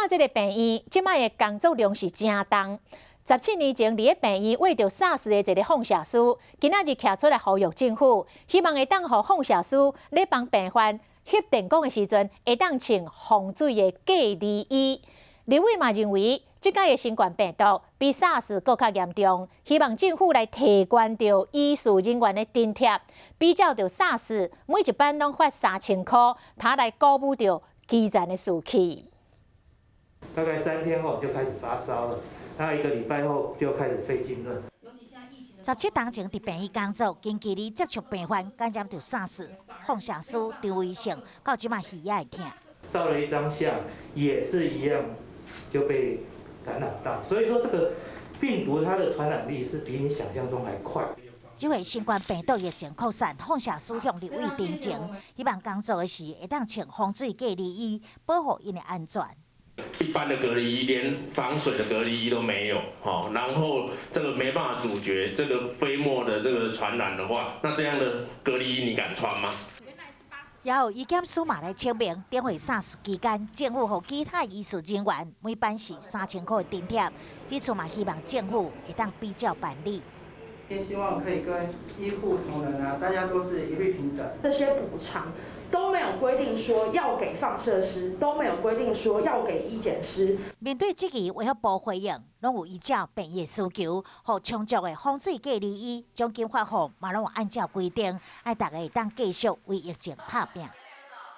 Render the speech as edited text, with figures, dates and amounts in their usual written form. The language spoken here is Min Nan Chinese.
看這个病院，這擺的工作量是誠重。17年前，佇咧病院患著 SARS 的一个放射師，今仔日徛出來呼籲政府，希望會當予放射師咧幫病患翕電光的時陣，會當穿防水的隔離衣。立委嘛認為，這擺的新冠病毒比 SARS 閣較嚴重，希望政府來提懸著醫事人員的津貼，比照著 SARS 每一班攏發3000箍，通來鼓舞著基層的士氣。大概3天後就開始發燒了，那一個禮拜後就開始肺浸潤。17冬前佇病院工作，近距離接觸病患，感染著 SARS，放射師張維勝到這馬耳仔會疼。照了一張相，也是一樣就被感染到，所以說這個病毒它的傳染力是比你想象中還快。這回新冠病毒疫情擴散，放射師向立委陳情，希望工作的時會當穿防水隔離衣，保護𪜶的安全。一般的隔離衣連防水的隔離衣都沒有，然後這個沒辦法阻絕這個飛沫的這個傳染的話，那這樣的隔離衣你敢穿嗎？也有醫檢師嘛來聲明，頂回 SARS 期間，政府予其他醫事人員每班是3000箍的津貼，這次嘛希望政府會當比照辦理。希望可以跟醫護同仁啊，大家都是一律平等。這些補償都沒有規定說要給放射師，都沒有規定說要給醫檢師。面對質疑，衛福部回應，攏有依照病院需求，予充足的防水隔離衣，獎金發放嘛攏有按照規定，愛大家會當繼續為疫情拍拚。